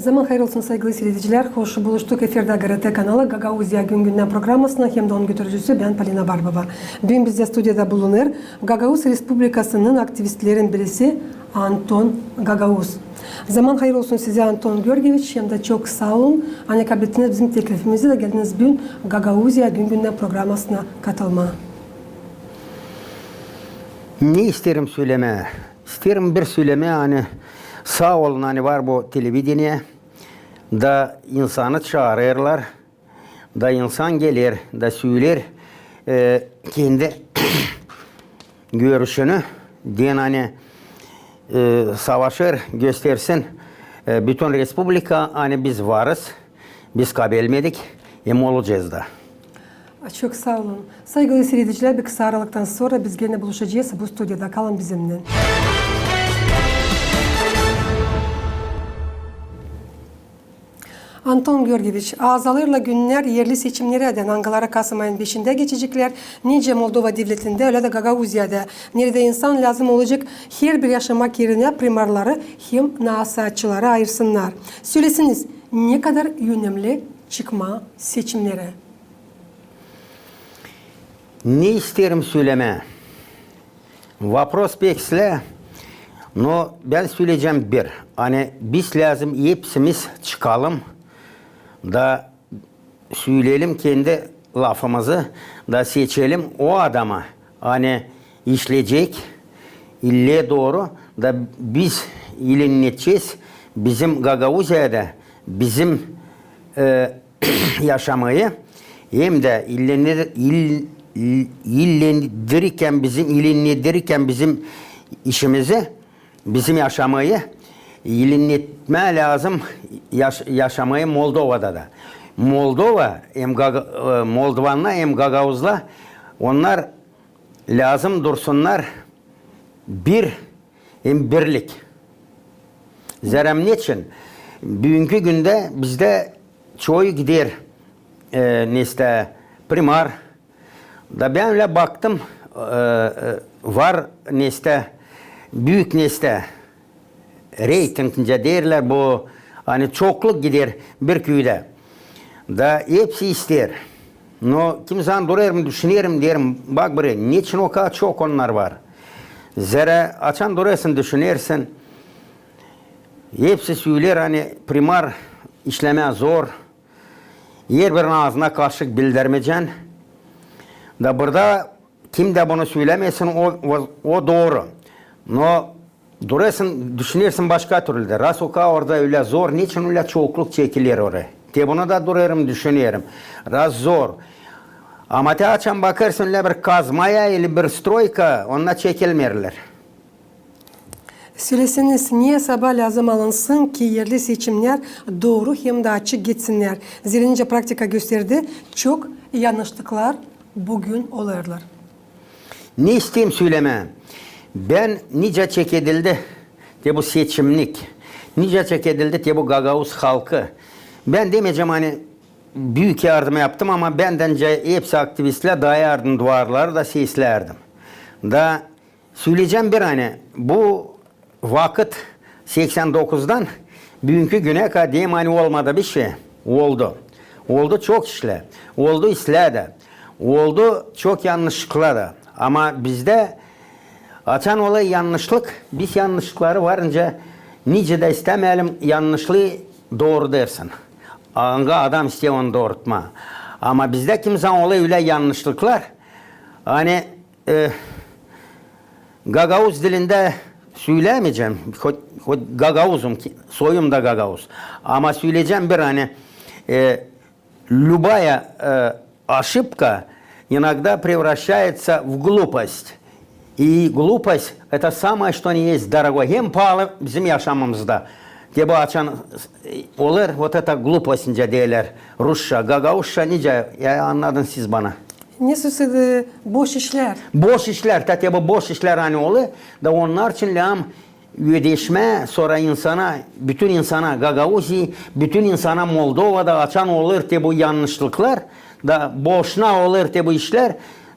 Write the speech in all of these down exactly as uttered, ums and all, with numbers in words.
Zaman hayır olsun, saygılı siiredicilär. Hoş buluştuk efirdä GRT kanalı Gagauziya gün-gündän programasına, hem dä onun götürücüsü bän, Polina Barbova. Büün bizdä studiyada bulunêr Gagauz Respublikasının aktivistlerin birisi Anton Gagauz. Zaman hayır olsun sizä, Anton Georgieviç, hem dä çok saa olun, ani kablettiniz bizim teklifimizi da geldiniz büün Gagauziya gün-gündän programasına katılmaa. Ne isteerim sölemää? İsteerim bir sölemää, ani saa olun, ani var bu televideniye, da insanı çaarêrlar, da insan geler, da söleer, e, kendi görüşünü, deyni, ani, e, savaşêr, göstersin, e, bütün respublika, ani biz varız, biz kabelmedik, hem olacez da. Çok saa olun. Saygılı siiredicilär, bir kısa aralıktan sora biz genä buluşacez bu studiyada. Kalın bizimnän. Anton Georgieviç, azalêrlar günnär erli seçimnerädän, angıları kasım ayın beşindä geçeceklär, nicä Moldova devletindä, ölä dä Gagauziyada, neredä insan lääzım olacek herbir yaşamak erinä primarları hem naasaatçıları ayırsınnar. Söleseniz, ne kadar önemli çıkmaa seçimnerä? Ne isteerim sölemää? Vapros pek islää, no bän söleyecäm bir, ani biz lääzım hepsimiz çıkalım da söleyelim kendi lafımızı, da seçelim o adamı, ani işleyecek illää dooru, da biz ilennedecez bizim Gagauziyada, bizim, e, yaşamayı, hem dä illenir-, il-, il-, illendirirkän bizim, illendirirkän bizim işimizi, bizim yaşamayı ilennetmää lääzım yaş-, yaşamayı Moldovada da. Moldova hem Gaga-, e, moldovannar hem gagauzlar, onnar lääzım dursunnar bir hem birlik. Zerä neçin? Büünkü gündä bizdä çoyu gider, e, nestä primar. Da bän ölä baktım, e, e, var nestä, büük nestä, reyting nicä deerlär bu, ani çokluk gider bir küüdä. Da hepsi isteer. No kimzaman durêrım, düşünerim, deerim, bak burayı, neçin o kadar çok onnar var? Zerä açan durêrsın, düşünersin, hepsi söleer, ani primar işlemää zor, herbirinin aazına kaşık bildirmeyecän. Da burada kim dä bunu sölämesin, o, o, o dooru. No durêrsın, düşünersin başka türlü dä. Raz o kadar orada ölä zor, neçin ölä çokluk çekiler oraya? Te bunu da durêrım, düşünerim. Raz zor. Ama te açan bakêrsın ölä bir kazmaya ili bir stroyka, onnar çekilmeerlär. Söleseniz, ne esaba lääzım alınsın, ki erli seçimnär dooru hem dä açık geçsinnär? Zerä nicä praktika gösterdi, çok yannışlıklar büün olêrlar. Ne isteerim sölemää? Bän nicä çekedildi te bu seçimnik, nicä çekedildi te bu gagauz halkı. Bän demeyecäm, ani büük yardım yaptım, ama bän dä nicä hepsi aktivistlär, dayardım duvarları da seslärdim. Da söleyecäm bir, ani bu vakıt seksän dokuzdan büünkü günä kadar deyim, ani olmadı bir şey. Oldu. Oldu çok işlär. Oldu islää dä. Oldu çok yannışlıklar da. Ama bizdä açan olêr yannışlık, biz yannışlıkları varınca nicä dä istämeyelim yannışlıı doorudêrsın. Angı adam isteer onu doorutmaa. Ama bizdä kimzaman olêr ölä yannışlıklar, ani e, gagauz dilindä sölämeyecäm, hot, hot gagauzum ki, soyum da gagauz. Ama söleyecäm bir, ani, e, любая, e, ошибка иногда превращается в глупость. И глупость — это самое, что ни есть дорогое. Hem paalı bizim yaşamamızda. Te bu açan, e, olêr, вот это глупость, nicä deerlär rusça, gagauzça, nicä, ya annadın siz bana. Ne sözü, e, boş işlär. Boş işlär, ta te bu boş işlär, ani olêr, da onnar için lääzım ödeşmää, sora insana, bütün insana Gagauziya, bütün insana Moldovada açan olêr te bu yannışlıklar, da boşuna olêr te bu işlär,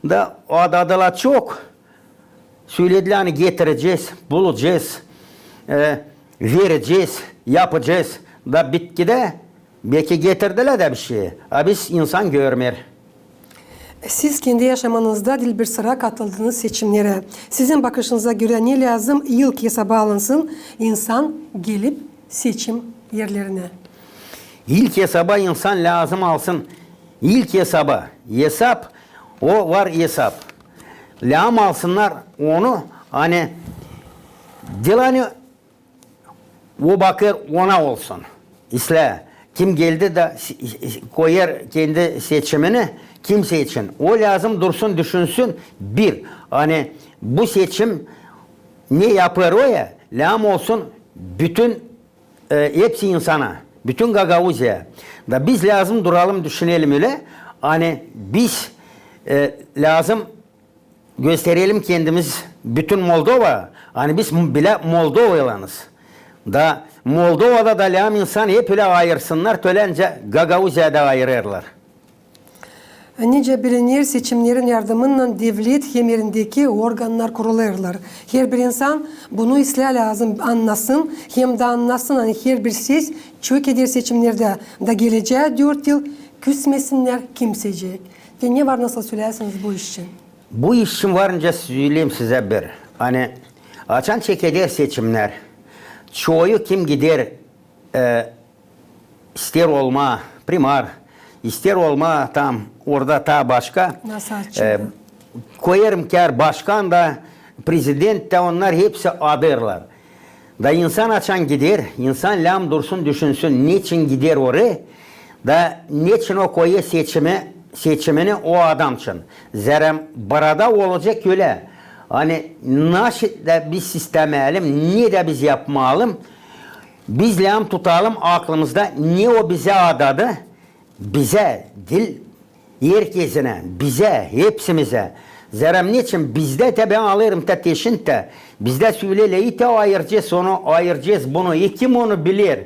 da o adada laf çok. Söledilär, ani getirecez, bulacez, e, verecez, yapacez. da bitkidä, beki getirdilär dä bişey, a biz insan görmeer. Siz kendi yaşamanızda diil bir sıra katıldınız seçimnerä. Sizin bakışınıza görä ne lääzım ilk esaba alınsın insan gelip seçim erlerinä? İlk esaba insan lääzım alsın, ilk esaba, esap, o var esap. Lääzım alsınnar onu, ani diil ani o bakêr ona olsun. İslää, kim geldi da s-, s-, koyêr kendi seçimini, kimsey için. O lääzım dursun, düşünsün, bir, ani bu seçim ne yapêr o ya, lääzım olsun bütün, e, hepsi insana, bütün Gagauziya. Da biz lääzım duralım, düşünelim ölä, ani biz, e, lääzım gösterelim kendimiz bütün Moldova, ani biz m-, bilä moldovaylanız. Da Moldovada da lääzım insan hep ölä ayırsınnar, tölä nicä Gagauziyada ayırêrlar. Nicä biliner, seçimnerin yardımınnan devlet hem elindeki organnar kurulêrlar. Herbir insan bunu islää lääzım annasın, hem dä annasın, ani herbir ses çok eder seçimnerdä, da gelecää dört yıl küsmesinnär kimsecek. Te ne var nasıl söleyäsiniz bu iş için? Bu iş için var nicä söleyim sizä bir. Ani açan çekeder seçimnär, çoyu kim gider, e, ister olmaa primar, ister olmaa tam orada taa başka, e, koyêrım kär başkan da, prezident dä, onnar hepsi adêrlar. Da insan açan gider, insan lääzım dursun, düşünsün, neçin gider oraya, da neçin o koyêr seçimi, seçimini o adam için. Zerä burada olacek ölä. Ani naşey dä biz istämeyelim, ne dä biz yapmayalım, biz lääzım tutalım aklımızda, ne o bizä adadı, bizä diil, herkezinä, bizä, hepsimizä. Zerä neçin bizdä tä, bän alêrım tä teşin tä, bizdä sölelär, i tä ayıracez onu, ayıracez bunu, i kim onu biler,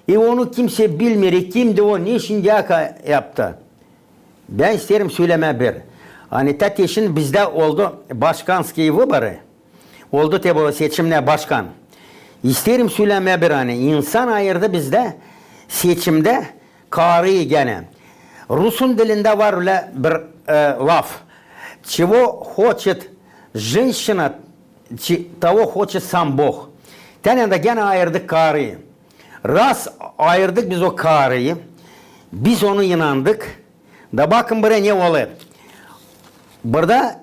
i onu kimsey bilmeer, i kimdi o, ne şindiyädä yaptı. Bän isteerim sölemää bir. Ani tä teşin bizdä oldu başkanskiy vıborı. Oldu te bu seçimnär başkan. İsteerim sölemää bir, ani insan ayırdı bizdä seçimdä karıyı genä. Rusun dilindä var ölä bir, e, laf. Чего хочет женщина, того хочет сам Бог. Tä nicä dä genä ayırdık karıyı. Раз ayırdık biz o karıyı, biz onu inandık, da bakın burayı ne olêr. Burada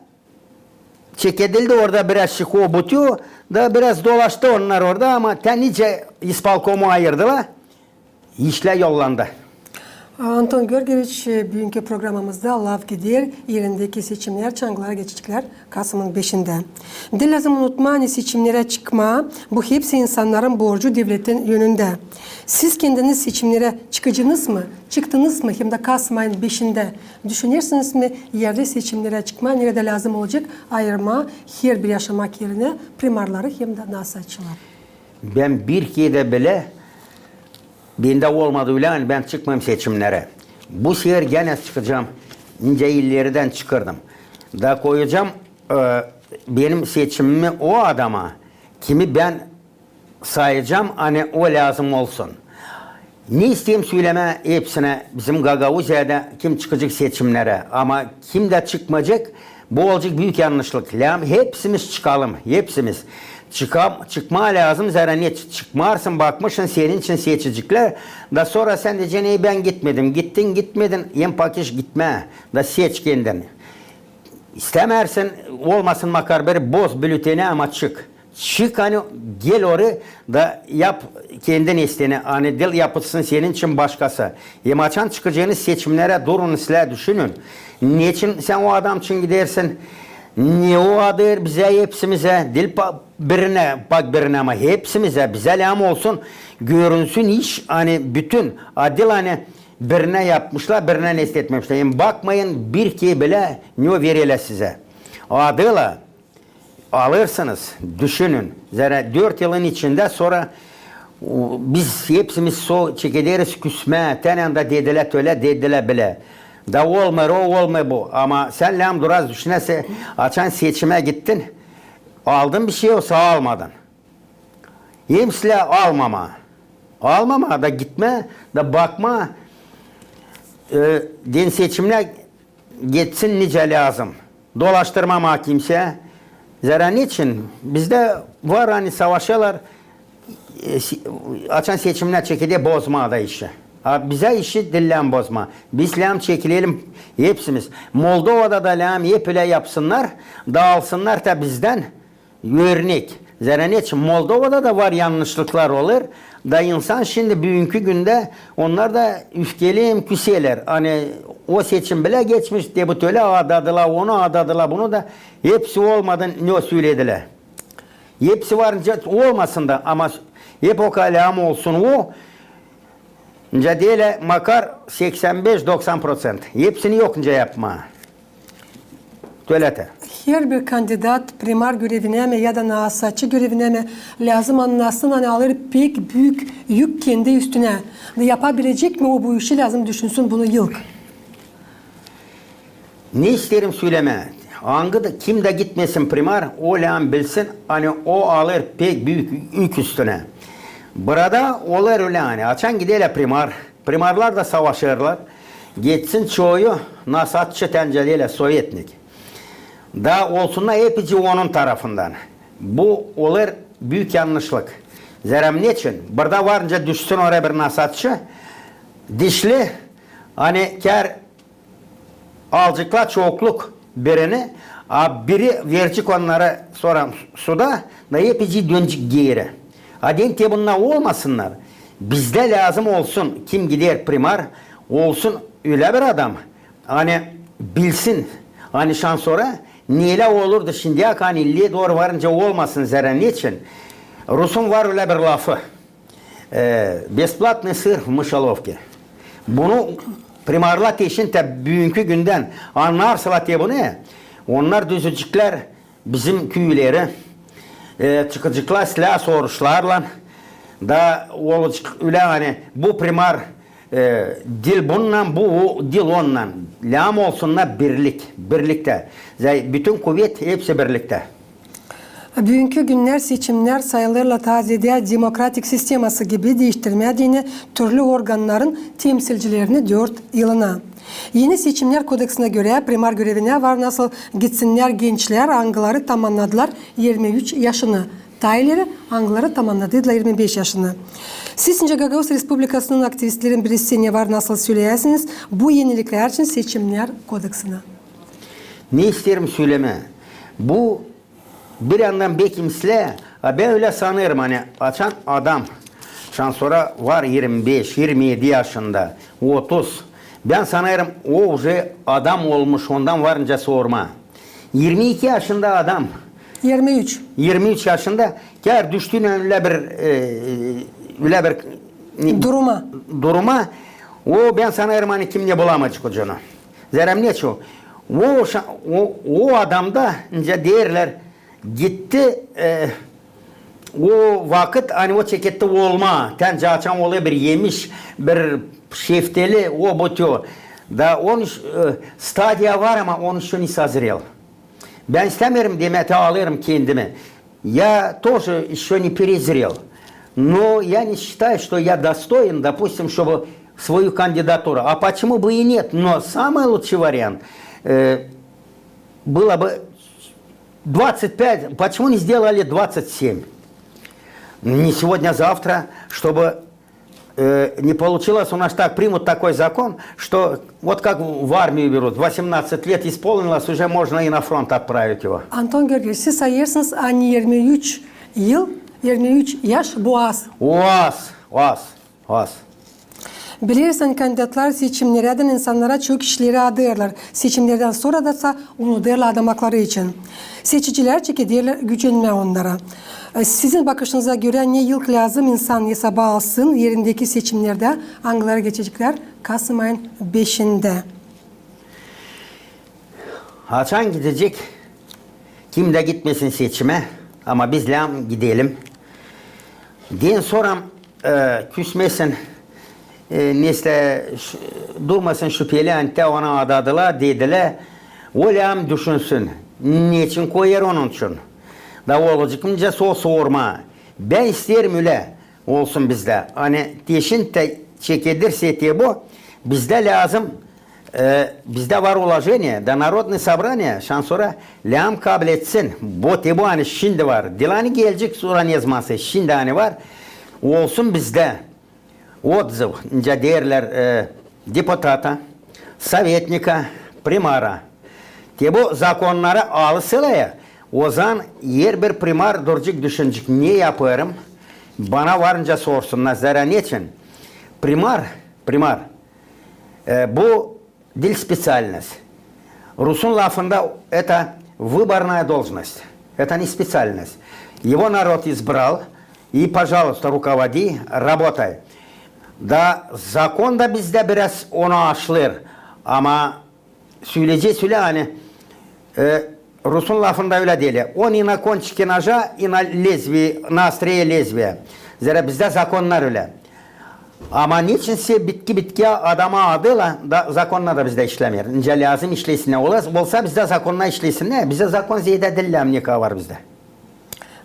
çekedildi orada biraz şiko butu, da biraz dolaştı onnar orada, ama tä nicä ispolkomu ayırdılar, işlär yollandı. Anton Georgieviç, büünkü programamızda laf gider, elindeki seçimnär çangıları geçeceklär kasımın beşindä. Diil lääzım unutmaa, ani seçimnerä çıkmaa, bu hepsi insannarın borcu devletin önündä. Siz kendiniz seçimnerä çıkacınız mı, çıktınız mı, hem dä kasım ayın beşindä? Düşünersiniz mi erli seçimnerä çıkmaa, neredä lääzım olacek ayırmaa herbir yaşamak erinä primarları hem dä nasaatçıları? Bän bir kerä dä bilä, bendä olmadı ölä, ani bän çıkmayım seçimnerä. Bu sefer genä çıkacam, nicä illerindän çıkırdım. Da koyacam, e, benim seçimimi o adama, kimi bän sayacam, ani o lääzım olsun. Ne isteerim sölemää hepsinä, bizim Gagauziyada kim çıkacek seçimnerä, ama kim dä çıkmayacek, bu olacek büük yannışlık. Lääzım hepsimiz çıkalım, hepsimiz. Çıka-, çıkmaa lääzım, zerä ne çıkmarsın, bakmışın, senin için seçeceklär. Da sora sän deyecän, ey, bän gitmedim. Gittin, gitmedin, en pakiş gitmää. Da seç kendin. İstämärsin, olmasın makar bir, boz bülleteni, ama çık. Çık, ani gel oraya da yap kendin isteeni, ani diil yapsın senin için başkası. Hem açan çıkacınız seçimnerä, durun islää, düşünün. Neçin sän o adam için gidersin? Ne o adêr bizä, hepsimizä, diil pa-, birinä, bak birinä, ama hepsimizä, bizä lääzım olsun, görünsün iş, ani bütün, a diil ani birinä yapmışlar, birinä ne istetmemişlär. Hem bakmayın, bir kerä bilä ne o verelär sizä. Adıyla alırsınız, düşünün. Zerä dört yılın içindä sora, o, biz hepsimiz so çekederiz küsmää, tä nicä dä dedilär tölä, dedilär bilä. Da olmêêr o, olmêêr bu. Ama sän lääzım duras düşünäsin, açan seçimä gittin, aldın bişey, osa almadın. Hem islää almamaa. almamaa da gitmää da bakmaa, e, deyni seçimnär geçsin nicä lääzım. Dolaştırmamaa kimseyä. Zerä neçin? Bizdä var, ani savaşêrlar, e, se-, açan seçimnär çekeder bozmaa da işi. A bizä işi diil lääzım bozmaa. Biz lääzım çekilelim hepsimiz. Moldovada da lääzım hep ölä yapsınnar, da alsınnar da bizdän örnek. Zerä neçin Moldovada da var, yannışlıklar olêr. Da insan şindi büünkü gündä onnar da üfkeli hem küseler. Ani o seçim bilä geçmiş, te bu tölä adadılar, onu adadılar, bunu da hepsi olmadı, ne o söledilär. Hepsi var, nicä olmasın da, ama hep o kalem olsun o, nicä deerlär, makar seksän beş doksan prosent. Hepsini yok nicä yapmaa. Tölä dä. Herbir kandidat primar görevinä mi ya da nasaatçı görevinä mi lääzım annasın, ani alêr pek büük yük kendi üstünä. Da yapabilecek mi o bu işi, lääzım düşünsün bunu ilk. Ne isteerim sölemää. Angı da, kim dä gitmesin primar, o lääzım bilsin, ani o alêr pek büük yük üstünä. Burada olêr ölä, ani açan giderlär primar, primarlar da savaşêrlar, geçsin çoyu nasaatçı, nicä deerlär, sovetnik. Da olsunnar hepsi onun tarafından. Bu olêr büük yannışlık. Zerä neçin? Burada var, nicä düşsün oraya bir nasaatçı, dişli, ani kär alaceklar çokluk birini, a biri verecek onnarı sora suda, da hepsi dönecek geeri. A deyni te bunnar olmasınnar. Bizdä lääzım olsun, kim gider primar, olsun ölä bir adam, ani bilsin, ani şansora neylär olurdu şindiyä, ani illä dooru varınca olmasın, zerä neçin? Rusun var ölä bir lafı. E, бесплатный сыр в мышеловке. Bunu primarlar te şindi, büünkü gündän annarsalar te bunu, onnar düzecäklär bizim küüleri, e, çıkaceklar islää soruşlarlan, da olacek ölä, ani bu primar, e, diil bununnan, bu, o diil onunnan. Lääzım olsunnar birlik, birliktä. Zerä bütün kuvet hepsi birliktä. Büünkü günnär seçimnär sayılêrlar taazedä demokratik sisteması gibi diiştirmää deyni türlü organnarın temsilcilerini dört yılına. Eni seçimnär kodeksinä görä, primar görevinä var nasıl gitsinnär gençlär, angıları tamannadılar irmi üç yaşını, taa ileri, angıları tamannadılar irmi beş yaşını. Siz nicä Gagauz Respublikasının aktivistlerin birisi, ne var nasıl söleyäsiniz bu eniliklär için seçimnär kodeksinä? Ne isteerim sölemää. Bu bir yandan beki islää, a bän ölä sanêrım, ani açan adam, şansora var irmi beş, irmi edi yaşında, otuz. Bän sanêrım, o uje adam olmuş, ondan var nicä sormaa. İrmi iki yaşında adam. İrmi üç. İrmi üç yaşında, kär düştüynän ölä bir, e, ölä bir, ne, duruma. Duruma. O, bän sanêrım, ani kimdä bulamayacek ucunu. Zerä neçin? O, şa-, o, o adamda, nicä deerlär, gitti, e, o vakıt, ani o çeketti olmaa, tä nicä açan olêr bir emiş, bir şeftali, o, bu, tö. Da on, e, stadiya var, ama он ещё не созрел. Bän istämeerim demää, te alêrım kendimi. Я тоже ещё не перезрел. Но я не считаю, что я достоин, допустим, чтобы свою кандидатуру. А почему бы и нет? Но самый лучший вариант, э, было бы двадцать пять, почему не сделали двадцать семь? Не сегодня, а завтра, чтобы э, не получилось у нас так, примут такой закон, что вот как в армию берут, восемнадцать лет исполнилось, уже можно и на фронт отправить его. Anton Georgiç, siz sayêrsınız, ani irmi üç yıl, irmi üç yaş, bu az. O az, o az, o az. Bileriz, ani kandidatlar seçimnerdän insannara çok işleri adêrlar. Seçimnerdän sora dasa unudêrlar adamakları için. Seçicilär çekederlär gücenmää onnara. E, sizin bakışınıza görä, ne ilk lääzım insan esaba alsın erendeki seçimnerdä, angıları geçeceklär kasım ayın beşindä? Açan gidecek, kim dä gitmesin seçimä, ama biz lääzım gidelim. Deyni sora, e, küsmesin, e, nesä ş-, durmasın şüpeli, ani tä onu adadılar, dedilär. O lääzım düşünsün, neçin koyêr onun için. Da olacek mı nicä o sormaa. Bän isteerim ölä. olsun bizdä. Ani teşin te çekedirse te bu, bizdä lääzım, e, bizdä var uloženiye, da Narodnıy sobraniye şansora lääzım kabletsin. Bu te bu ani şindi var. Diil ani gelecek sora nezamansa, şindi ani var. Olsun bizdä odzıv, nicä deerlär, e, deputata, sovetnika, primara. Te bu zakonnarı alsaydılar, ozaman herbir primar duracek, düşünecek, ne yapêrım, bana varınca sorsunnar, zerä neçin. Primar, primar, e, bu diil специальность. Rusun lafında это выборная должность. Это не специальность. Его народ избрал, и, пожалуйста, руководи, работай. Da zakon da bizdä biraz onu aşlêêr, ama söleyecez ölä, ani, e, rusun lafında ölä deerlär: он и на кончике ножа, и на лезвии, на острие лезвия. Zerä bizdä zakonnar ölä. Ama neçinsä bitki bitkiyä adamı adêrlar, da zakonnar da bizdä işlämeer. Nicä lääzım işlesinnär. Ola, olsa bizdä zakonnar işlesinnär, bizdä zakon zeedä diil, lääzım ne kadar var bizdä.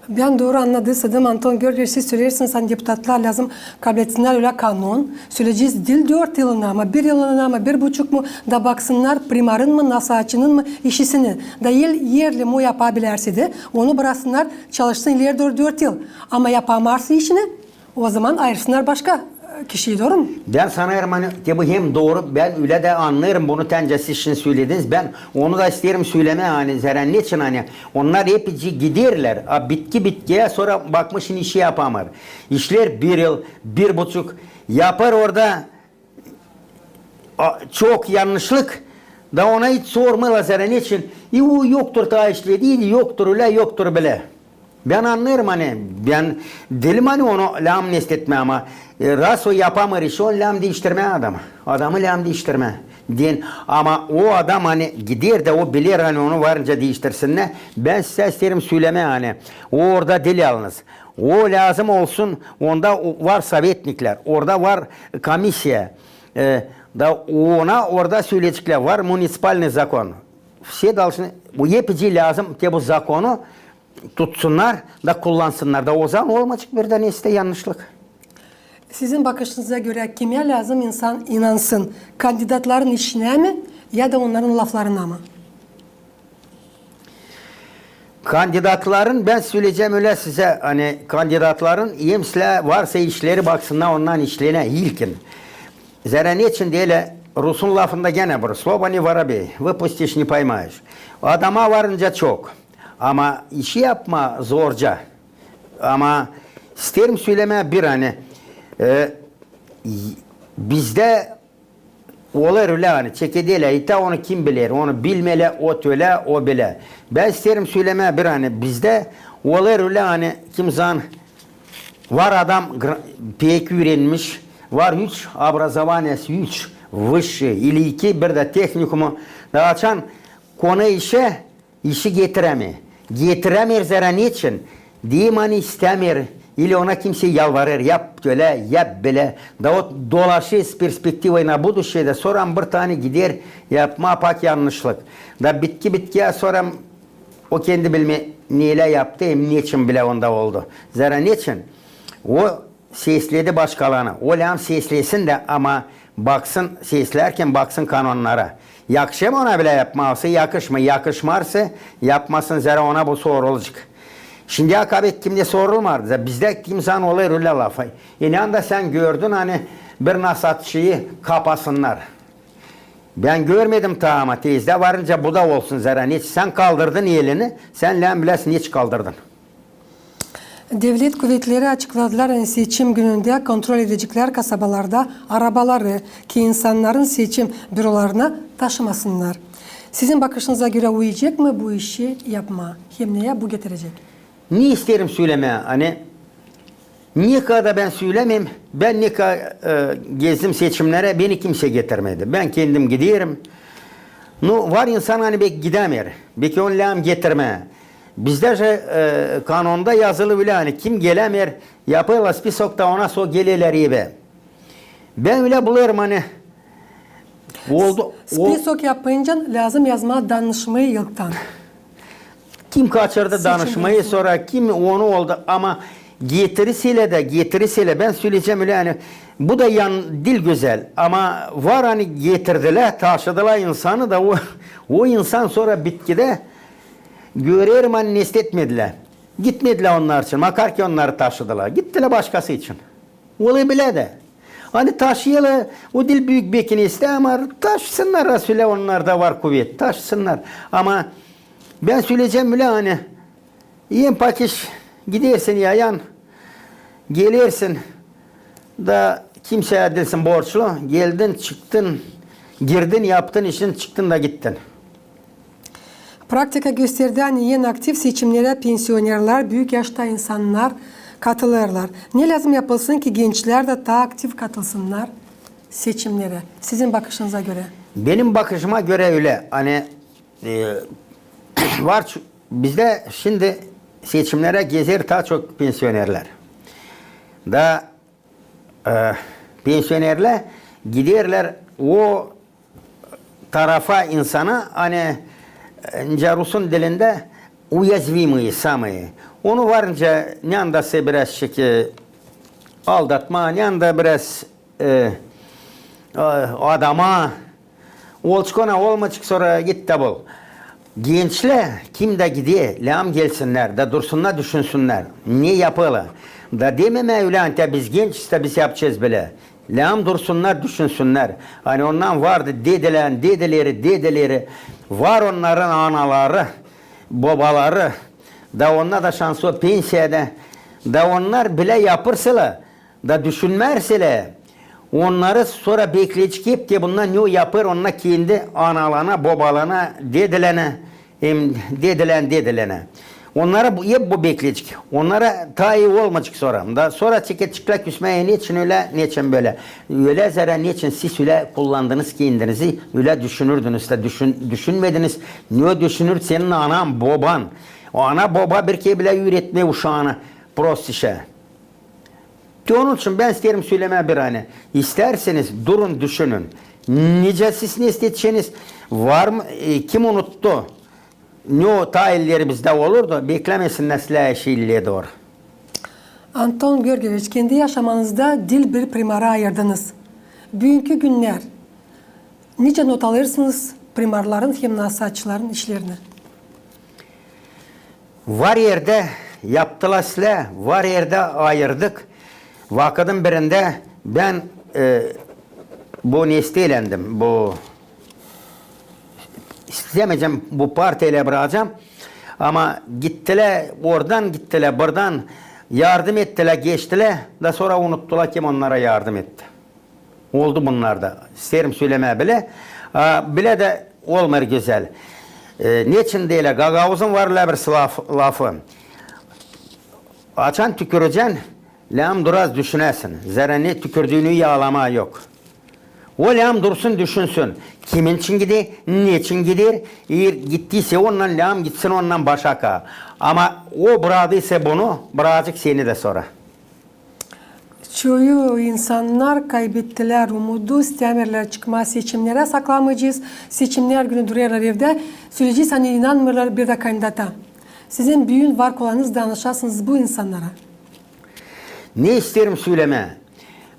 Bän dooru annadıysaydım, Anton Georgieviç, siz söleersiniz, ani deputatlar lääzım kabletsin ölä kanon. Söleyecez diil dört yılına, ama bir yılına, ama bir buçuk mu, da baksınnar primarın mı, nasaatçının mı işisini. Da el erli mu yapabilärsä dä, onu braksınnar çalışsın ileri dooru dört yıl. Ama yapamêêrsa işini, ozaman ayırsınnar başka, e, kişiyi, dooru mu? Bän sanêrım, ani te bu hem dooru, bän ölä dä annêêrım bunu, nicä siz şindi sölediniz. Bän onu da isteerim sölemää, ani zerä neçin, ani onnar hepsi giderlär, a bitki bitkiyä, sora bakmışın, işi yapamêêr. İşleer bir yıl, bir buçuk, yapêr orada a, çok yannışlık, da ona hiç sormêêrlar, zerä neçin. E, o yoktur taa işlediydi, yoktur ölä, yoktur bölä. Bän annêêrım, ani bän diilim, ani onu lääzım nestetmää, ama, e, раз o yapamêêr işi, onu lääzım diiştirmää adamı. Adamı lääzım diiştirmää. Deyni, ama o adam, ani gider dä, o biler, ani onu varınca diiştirsinnär. Bän sizä isteerim sölemää, ani o orada diil yalnız. O lääzım olsun, onda o, var sovetniklär, orada var komissiya. E, da ona orada söleyeceklär, var муниципальный закон. Все должны, bu hepsi lääzım te bu zakonu tutsunnar da kullansınnar. Da ozaman olmayacek bir dä nesä yannışlık. Sizin bakışınıza görä, kimä lääzım insan inansın? Kandidatların işinä mi, ya da onnarın laflarına mı? Kandidatların, bän söleyecäm ölä sizä, ani kandidatların, hem sizlär varsa işleri, baksınnar onnan işlerinä ilkin. Zerä neçin deerlär, rusun lafında genä bir: слова не воробей, выпустишь — не поймаешь. Adama varınca çok, ama işi yapmaa zorca. Ama isteerim sölemää bir, ani, e, bizdä olêr ölä, ani çekederlär, itaa onu kim biler, onu bilmeerlär, o tölä, o bilä. Bän isteerim sölemää bir, ani bizdä olêr ölä, ani kimzaman var adam gra-, pek üürenmiş, var üç образованиеsı, üç, высший ili iki, bir dä tehnikumu, da açan konuu işä, işi getirämeer. Getirämeer zerä neçin? Deyni, ani istämeer, ili ona kimsey yalvarêr: yap tölä, yap bölä. Da o dolaşêr с перспективой на будущее, da sora bir tanä gider yapmaa pak yannışlık. Da bitki bitkiyä sora o kendi bilmeer, neylär yaptı hem neçin bilä onda oldu. Zerä neçin? O sesledi başkalarını. O lääzım seslesin dä, ama baksın, seslärkän baksın kanonnara. Yakışêr mı ona bilä yapmaa, osa yakışmêêr. Yakışmarsa yapmasın, zerä ona bu sorulacek. Şindi akabet kimdä sorulmardı da, bizdä kimzaman olêr ölä lafı: inan da sän gördün, ani bir nasaatçıyı kapasınnar. Bän görmedim taa, ama tezdä varınca bu da olsun, zerä neçin sän kaldırdın elini, sän lääzım biläsin, neçin kaldırdın. Devlet kuvetleri açıkladılar, ani seçim günündä kontrol edeceklär kasabalarda arabaları, ki insannarın seçim bürolarına taşımasınnar. Sizin bakışınıza görä, uyacek mı bu işi yapmaa? Hem neyä bu getirecek? Ne isteerim sölemää, ani ne kadar bän sölemeyim, bän ne kadar, e, gezdim seçimnerä, beni kimsey getirmedi. Bän kendim giderim. Nu, var insan, ani beki gidämeer. Beki onu lääzım getirmää. Bizdä же, e, kanonda yazılı ölä, ani kim gelämeer, yapêrlar spisok da ona sora gelelär evä. Bän ölä bulêrım, ani oldu. O spisok yapınca lääzım yazmaa danışmayı ilktan. Kim kaçırdı danışmayı, sora kim onu oldu, ama Getirseler dä, getirseler, bän söleyecäm ölä, ani bu da yan diil gözäl. Ama var, ani getirdilär, taşıdılar insanı da, o, o insan sora bitkidä, görerim, ani nestetmedilär. Gitmedilär onnar için, makar ki onnarı taşıdılar. Gittilär başkası için. Olêr bilä dä. Ani taşıyêrlar, o diil büük bekinestä, ama taşısınnar, raz ölä onnarda var kuvet, taşısınnar. Ama bän söleyecäm ölä, ani en pakiş gidersin yayan, gelersin da kimseyä diilsin borçlu, geldin, çıktın, girdin, yaptın işin, çıktın da gittin. Praktika gösterdi, ani en aktiv seçimnerä pensionerlär, büük yaşta insannar katılêrlar. Ne lääzım yapılsın ki gençlär dä taa aktiv katılsınnar seçimnerä? Sizin bakışınıza görä. Benim bakışıma görä ölä, ani, e, var ç-, bizdä şindi seçimnerä gezer taa çok pensionerlär. Da e, pensionerlär giderlär o tarafa insana, ani, e, nicä rusun dilindä уязвимые самые. Onu var nicä, neandasä biraz çeki aldatma, neandasä biraz, e, e, adama, olçuk ona olmaçık, sora git da bul. Gençlär, kim dä gider, lääzım gelsinnär da dursunnar, düşünsünnär, ne yapêla. Da dememää ölä, ani biz gençiz da biz yapacez bilä. Lääzım dursunnar, düşünsünnär. Ani ondan vardı dedelän dedeleri, dedeleri, var onnarın anaları, bobaları, da onnar da şanslı pensiyada, da onnar bilä yapêrsalar, da düşünmärseler, onnarı sora bekleyecek hep te bundan ne o yapêr, onnar kendi analarına, bobalarına, dedelerinä, hem dedelän dedelerinä. Onnara bu, hep bu bekleyecek. Onnara taa ii olmaçık sora. Da sora çekecekler küsmää, neçin ölä, neçin bölä. Ölä zerä neçin siz ölä kullandınız kendinizi, ölä düşünürdünüz da düşün-, düşünmediniz. Ne o düşünür senin anan, boban? O ana, boba bir kerä bilä üüretmää uşaanı prost işä. Te onun için bän isteerim sölemää bir ani. İstärseniz, durun, düşünün. Nicä siz nesteteceniz? Var mı, e, kim unuttu? Ne o taa illeri bizdä olurdu, beklämesinnär islää işi illee dooru. Anton Georgieviç, kendi yaşamanızda diil bir primara ayırdınız. Büünkü günnär nicä notalêêrsınız primarların hem nasaatçıların işlerini? Var erdä yaptılar islää, var erdä ayırdık. Vakıdın birindä bän, e, bu nesteländim, bu, istämeyecäm, bu partiya ile brakacam. Ama gittilär, oradan gittilär, buradan yardım ettilär, geçtilär, da sora unuttular, kim onnara yardım etti. Oldu bunnar da. İsteerim sölemää bilä. A, bilä dä olmêêr gözäl. E, neçin deyni, gagauzun var ölä bir laf-, lafı. Açan tükürecän, lääzım duraz düşünäsin. Zerä ne tükürdüünü yaalamaa yok. O lääzım dursun, düşünsün. Kimin için gider, neçin gider, eer gittiysä ondan, lääzım gitsin ondan başa kaa. Ama o braktıysä bunu, brakacek seni dä sora. Çoyu insannar kaybettilär umudu, istämeerlär çıkmaa seçimnerä, saklamayacez. Seçimnär günü durêrlar evdä. Söleyecez, ani inanmêêrlar bir dä kandidata. Sizin büün var kolayınız danışasınız bu insannara. Ne isteerim sölemää.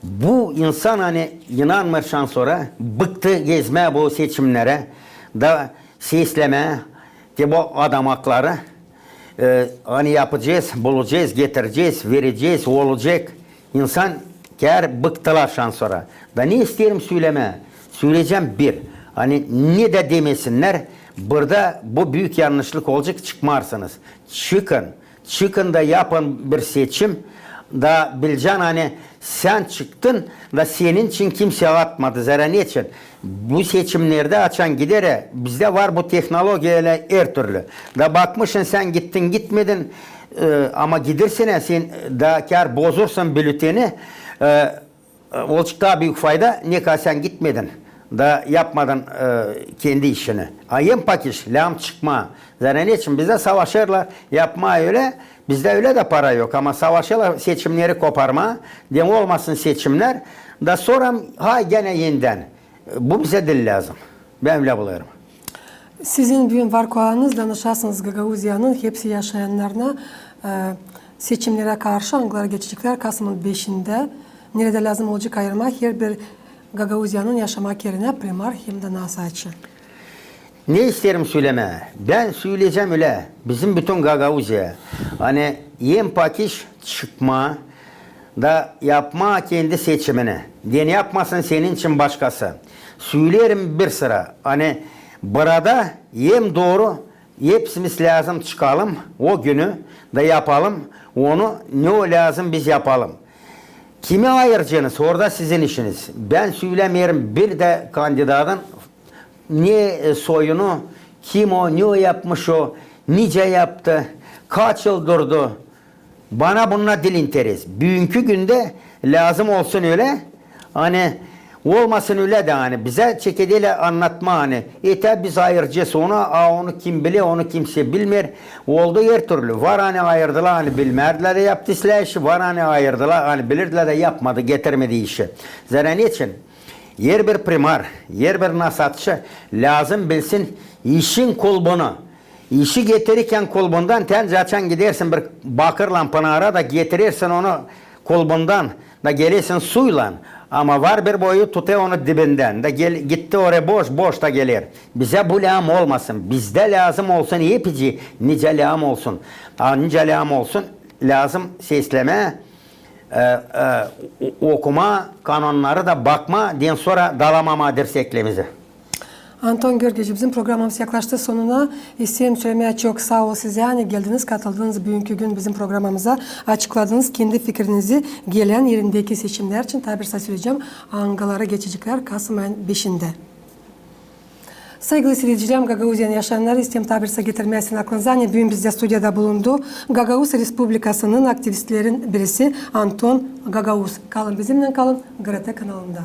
Bu insan, ani inanmêêr şansora, bıktı gezmää bu seçimnerä, da seslemää, te bu adam hakları, e, ani yapacez, bulacez, getirecez, verecez, olacek. İnsan kär bıktılar şansora. Da ne isteerim sölemää, söleyecäm bir, ani ne dä demesinnär, burada bu büük yannışlık olacek, çıkmarsınız. Çıkın, çıkın da yapın bir seçim, da bilecän, ani sän çıktın, da senin için kimsey atmadı, zerä neçin. Bu seçimnerdä açan gider, bizdä var bu tehnologiya ölä hertürlü. Da bakmışın, sän gittin, gitmedin, e, ama gidersin, sän da kär bozursun bülleteni, e, e, olacek taa büük fayda, ne ka sän gitmedin da yapmadın, e, kendi işini. A en pakiş, lääzım çıkmaa. Zerä neçin bizdä savaşêrlar yapmaa ölä, bizdä ölä dä para yok, ama savaşêrlar seçimneri koparmaa, deyni olmasın seçimnär, da sora, ha, genä endän. Bu bizä diil lääzım. Bän ölä bulêrım. Sizin büün var kolayınız danışasınız Gagauziyanın hepsi yaşayannarına, e, Seçimnerä karşı, angıları geçeceklär kasımın beşindä, neredä lääzım olacek ayırmaa herbir Gagauziyanın yaşamaa erinä primar hem dä nasaatçı. Ne isteerim sölemää? Bän söleyecäm ölä, bizim bütün Gagauziyaya. Ani en pakiş çıkmaa da yapmaa kendi seçimini. Den yapmasın senin için başkası. Söleerim bir sıra, ani burada en dooru, hepsimiz lääzım çıkalım o günü da yapalım onu, ne o lääzım biz yapalım. Kimi ayıracanız, orada sizin işiniz. Bän sölämeerim bir dä kandidatın ne, e, soyunu, kim o, ne o yapmış o, nicä yaptı, kaç yıl durdu. Bana bunnar diil interes. Büünkü gündä lääzım olsun ölä, ani olmasın ölä dä, ani bizä çekederlär annatmaa, ani etä biz ayıracez onu, a onu kim biler, onu kimsey bilmeer. Oldu her türlü. Var, ani ayırdılar, ani bilmärdilär dä yaptı islää işi, var, ani ayırdılar, ani bilirdilär dä yapmadı, getirmedi işi. Zerä neçin? Herbir primar, herbir nasaatçı lääzım bilsin işin kulbunu. İşi getirirkän kulbundan, tän açan gidersin bir bakırlan pınara da getirersin onu kulbundan da gelersin suylan. Ama var bir boyu tutêr onu dibindän da gel-, gitti oraya boş, boş da geler. Bizä bu lääzım olmasın. Bizdä lääzım olsun hepsi, nicä lääzım olsun. A nicä lääzım olsun, lääzım seslemää, e, e, o-, okumaa, kanonnarı da bakmaa, den sora dalamamaa dirseklerimizi. Anton Georgiç, bizim programamız yaklaştı sonuna. İsteerim sölemää çok saa ol sizä, ani geldiniz, katıldınız büünkü gün bizim programamıza, açıkladınız kendi fikirinizi gelän erindeki seçimnär için. Taa bir sıra söleyecäm, angıları geçeceklär kasım ayın beşindä. Saygılı siiredicilerim, Gagauziyanın yaşayannarı, isteerim taa bir sıra getirmää sizin aklınıza, ani büün bizdä studiyada bulundu Gagauz Respublikasının aktivistlerin birisi Anton Gagauz. Kalın bizimnän, kalın GRT kanalında.